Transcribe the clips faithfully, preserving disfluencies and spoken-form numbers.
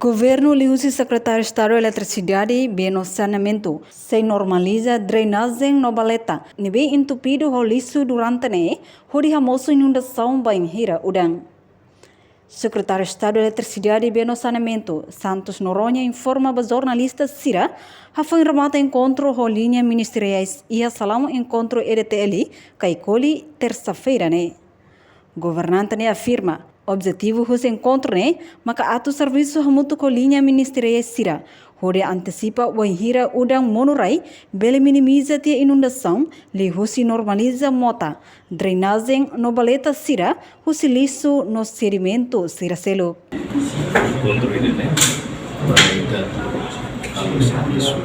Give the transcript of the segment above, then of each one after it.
Governu liuhusi Sekretáriu Estadu Eletrisidade, Bee no Saneamentu sei normaliza drenajen no valeta ne'ebé entupidu ho lixu durante ne'e, hodi hamosu inundasaun bainhira udan. Sekretáriu Estadu Eletrisidade, Bee no Saneamentu, Santos Noronha, informa ba jornalista sira hafoin remata enkontru ho liña ministeriais iha salaun enkontru E D T L, Caicoli, tersa-feira ne'e. Governante ne'e afirma, objetivu husi enkontru ne'e maka atu servisu hamutuk ho liña ministeriais sira, hodi antesipa wainhira udan monu rai, bele minimiza tiha inundasaun, liuhusi normaliza mota, drenajen no valeta sira husi lixu no sedimentu sira seluk. Enkontru ida-ne'e para ita halo servisu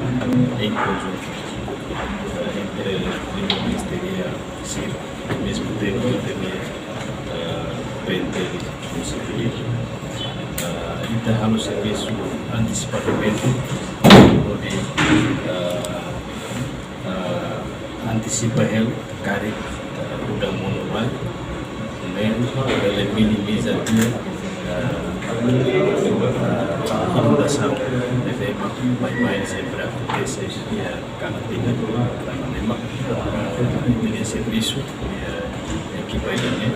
em conjunto entre ministériu sira, ao mesmo tempo também, eh, P N T L, munisípiu. Eh, ita halo servisu antesipadamente, hodi, eh, eh, antesipa hela karik, eh, udan monu rai, ne'e bele minimiza tiha, eh, eh, inundasaun ne'ebé baibain sempre akontese iha Caatinga, tanba ne'e mak, eh, ita-nia servisu, eh, ekipa ida-ne'e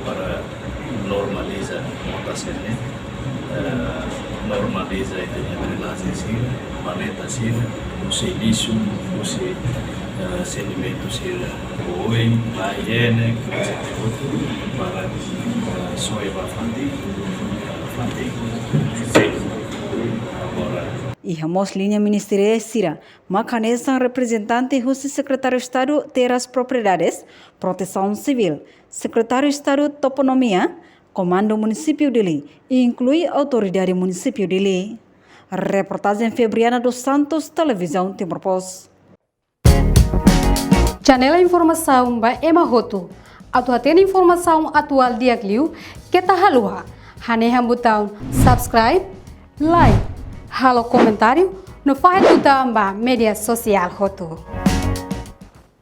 para normaliza mota sira-ne'e, eh, normaliza ita-nia drenajen sira, valeta sira, husi lixu, husi, eh, sedimentu sira, oin, mai, iha ne'e, para, eh, soe ba fatin, fatin seluk. Agora, iha mós liña ministeriál sira mak hanesan reprezentante husi Sekretáriu Estadu Terras Propriedades, Protesaun Sivíl, Sekretáriu Estadu Toponímia, Komandu Munisípiu Dili, inklui Autoridade Munisípiu Dili. Reportajen Febriana dos Santos, Televizaun Timor Post. Janela informasaun ba ema hotu. Atu hatene informasaun atuál di'ak liu, keta haluha hanehan butaun subscribe, like, halo komentáriu, no fahe tutan ba média sosiál hotu.